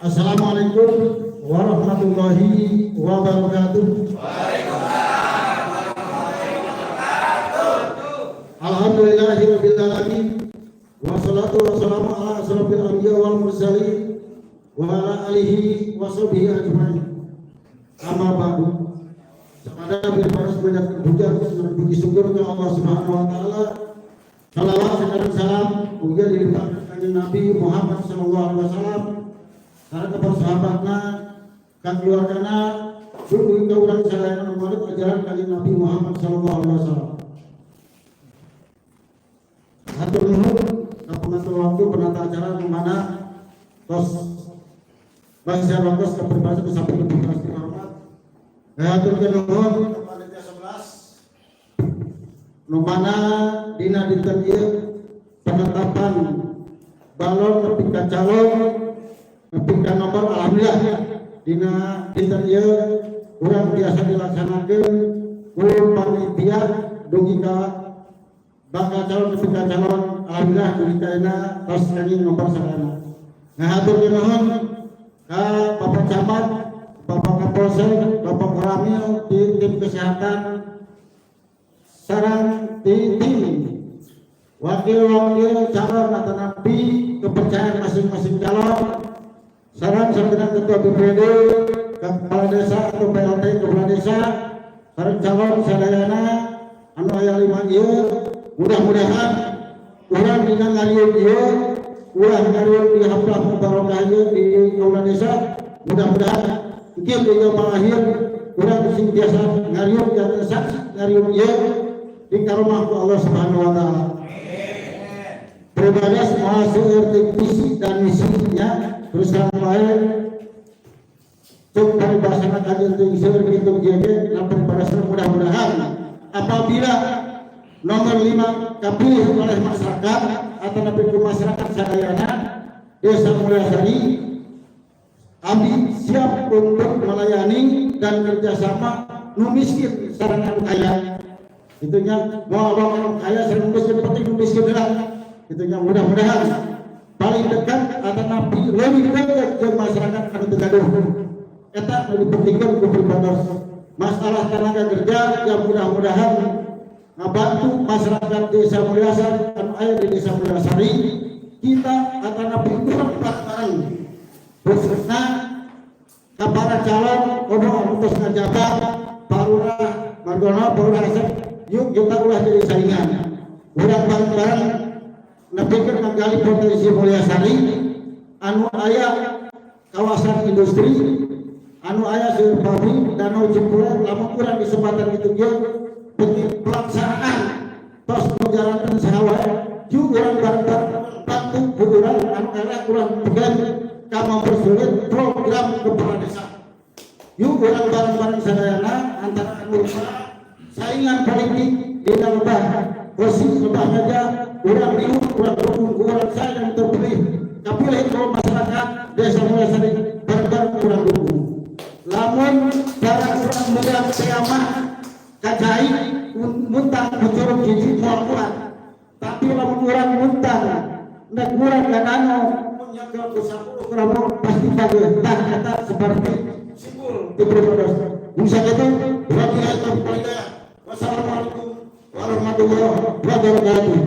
Assalamualaikum warahmatullahi wabarakatuh. Alhamdulillahirabbil alamin. Wassalatu wassalamu ala asrofil anbiya wal mursalin wa ala alihi wa sahbihi ajmain. Amma ba'du. Sekadar berbaras banyak puja dan puji syukur ke Allah Subhanahu wa taala. Salawat dan salam mugia dilimpahkan kanjeng Nabi Muhammad sallallahu alaihi wasallam karena kepada sahabatna, ka keluargana, dugi ka urang sadayana nu manut ajaran kanjeng Nabi Muhammad sallallahu alaihi wasallam. Hatur nuhun ka pengatur waktu, penata acara, nu mana tos bangsa waktu ka berbahasa ke sampai lebih pasti hormat. Hatur nuhun ka panitia 11 nu mana dina dinten ieu penetapan balon nepi ka calon nepi ka nomor. Alhamdulillah, dina dinten ieu urang biasa dilaksanakeun ku panitia dugi ka bakal calon nepi ka calon. Alhamdulillah, dugi ka ayeuna tos kenging nomor sadayana. Ngahatur nuhun ka Bapak Camat, Bapak Kapolsek, Bapak Koramil, di tim kesehatan sareng di tim wakil-wakil calon atau nabi kepercayaan masing-masing calon, sareng sareng ketua BPD, kepala desa atau PLT kepala desa, sareng calon sadayana anu aya lima ieu. Mudah-mudahan urang dina ngariung ieu, urang ngariung di haflah mubarakah ieu di kaula desa, mudah-mudahan mungkin di yaumul akhir urang sing biasa ngariung dan saksi ngariung ieu di karomah ku Allah Subhanahu wa taala. Pribadi moal seueur visi dan misinya, terus terang wae cek paribasana kajian teuing seueur kitu ge nah paribasana. Mudah-mudahan apabila nomor 5 kapilih oleh masyarakat atau nabi ku masyarakat sadayana Desa Mulyasari, kami siap untuk melayani dan kerjasama nu miskin sareng anu kaya. Itunya mau abang anu kaya sareng miskin, penting nu miskin lah. Itunya mudah-mudahan paling dekat atau nabi lebih dekat ke masyarakat anu teu gaduh, eta nu dipentingkan ku pribados. Masalah tenaga kerja yang mudah-mudahan ngabantu masyarakat Desa Mulyasari anu aya di Desa Mulyasari kita atau nabi kurang bareng, khususnya ka para calon komo anu tos ngajabat, Pak Lurah Margono, Pak Lurah Asep, yuk kita ulah jadi saingan. Urang bareng-bareng nepikeun ngagali potensi Mulyasari anu aya kawasan industri, anu aya seueur pabrik, danau Cipule. Lamun urang disempatan itu ge penting pelaksanaan tos menjalankan saha wae, yuk urang bareng-bareng bantu ku urang anu eleh, urang pegang ka mempersulit program kepala desa. Yuk urang bareng-bareng sadayana antara anu saingan politik di lebah kursi lebah aja, urang diuk, urang dukung ku urang saya yang terpilih, kapilih ku masyarakat Desa Mulyasari, bareng-bareng urang dukung. Lamun cara urang megang kiamat kacai muntang ku curug hiji moal kuat, tapi lamun urang muntang nek urang ka danau nyekel ku 10 kerombong pasti bagus. Tah eta seperti simbol di pribados. Bisa gitu. Wabillahi taufiq wal hidayah. Wassalamualaikum warahmatullahi wabarakatuh.